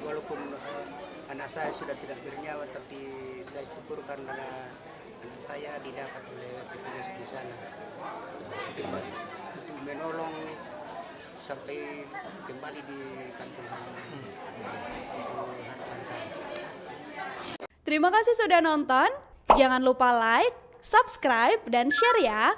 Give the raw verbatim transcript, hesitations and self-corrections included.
Walaupun, eh, anak saya sudah tidak bernyawa, tapi saya syukur karena anak saya didapat oleh petugas di sana untuk menolong sampai kembali di kampung halaman. Itu harapan saya. Terima kasih sudah nonton. Jangan lupa like, subscribe, dan share ya.